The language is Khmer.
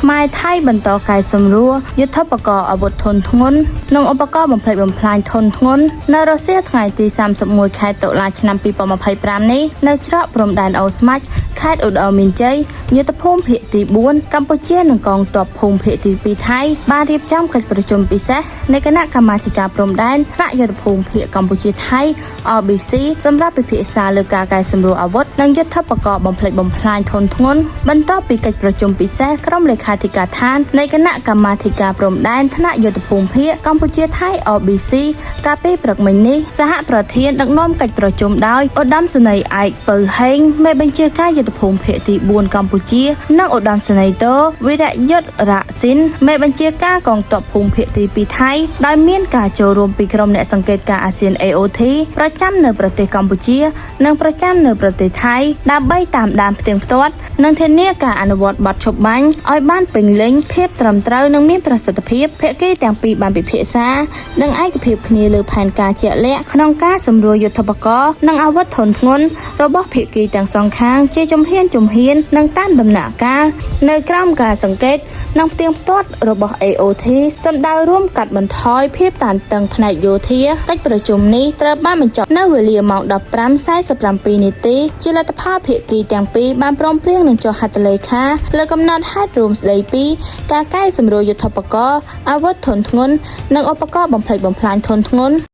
ខ្មែរថៃបន្តកែសម្រួលយុទ្ធភករណ៍អាវុធធន់ធ្ងន់និងឧបករណ៍បំផ្លិចបំផ្លាញធន់ធ្ងន់នៅរុស្ស៊ីថ្ងៃទី31ខែតុលាឆ្នាំ2025នេះនៅច្រកព្រំដែនអូស្មាច់ខេត្តឧត្តរមានជ័យយុទ្ធភូមិភាគទី4កម្ពុជានិងកងទ័ពភូមិភាគទី2ថៃបានរៀបចំកិច្ចប្រជុំពិសេសនៃគណៈកម្មាធិការព្រំដែនថ្នាក់យុទ្ធភូមិភាគកម្ពុជាថៃ RBC សម្រាប់ពិភាក្សាលើការកែសម្រួលអាវុធនិងយុទ្ធភករណ៍បំផ្លិចបំផ្លាញធន់ធ្ងន់បន្ទាប់ពីកិច្ចប្រជុំពិសេសក្រុមលេខាធិការដ្ឋាននៃគណៈកម្មាធិការព្រំដែនថ្នាក់យុទ្ធភូមិភាគកម្ពុជាថៃ RBC កាលពីព្រឹកមិញនេះសហប្រធានដឹកនាំកិច្ចប្រជុំដោយឧត្តមសេនីយ៍ឯកពៅហេងមេបញ្ជាការយុទ្ធភូមិភាគទី4កម្ពុជា និងឧត្តមសេនីយ៍ទោវីរយុទ្ធរ៉ាស៊ីនមេបញ្ជាការកងទ័ពភូមិភាគទី2ថៃដោយមានការចូលរួមពីក្រុមអ្នកសង្កេតការណ៍អាស៊ាន AOT ប្រចាំនៅប្រទេសកម្ពុជា និងប្រចាំនៅប្រទេសថៃដើម្បីតាមដានផ្ទៀងផ្ទាត់និងធានាការអនុវត្តបទឈប់បាញ់ឲ្យបានពេញលេញភាពត្រឹមត្រូវនិងមានប្រសិទ្ធភាពភាគីទាំងពីរបានពិភាក្សានិងឯកភាពគ្នាលើផែនការជាក់លាក់ក្នុងការសម្រួលយុទ្ធភករណ៍និងអាវុធធន់ធ្ងន់របស់ភាគីទាំងសងខាងជាជំហានជំហាននិងតាមដំណាក់កាលនៅក្រោមការសង្កេតនិងផ្ទៀងផ្ទាត់របស់ AOT សម្ដៅរួមកាត់បន្ថយភាពតានតឹងផ្នែកយោធាកិច្ចប្រជុំនេះត្រូវបានបញ្ចប់នៅវេលាម៉ោង15:47នាទីជាលទ្ធផលភាគីទាំងពីរបានព្រមព្រៀងនឹងចុះហត្ថលេខាលើកំណត់ហេតុរួមស្ដីពីការកែសម្រួលយុទ្ធភករណ៍អាវុធធន់ធ្ងន់និងឧបករណ៍បំផ្លិចបំផ្លាញធន់ធ្ងន់។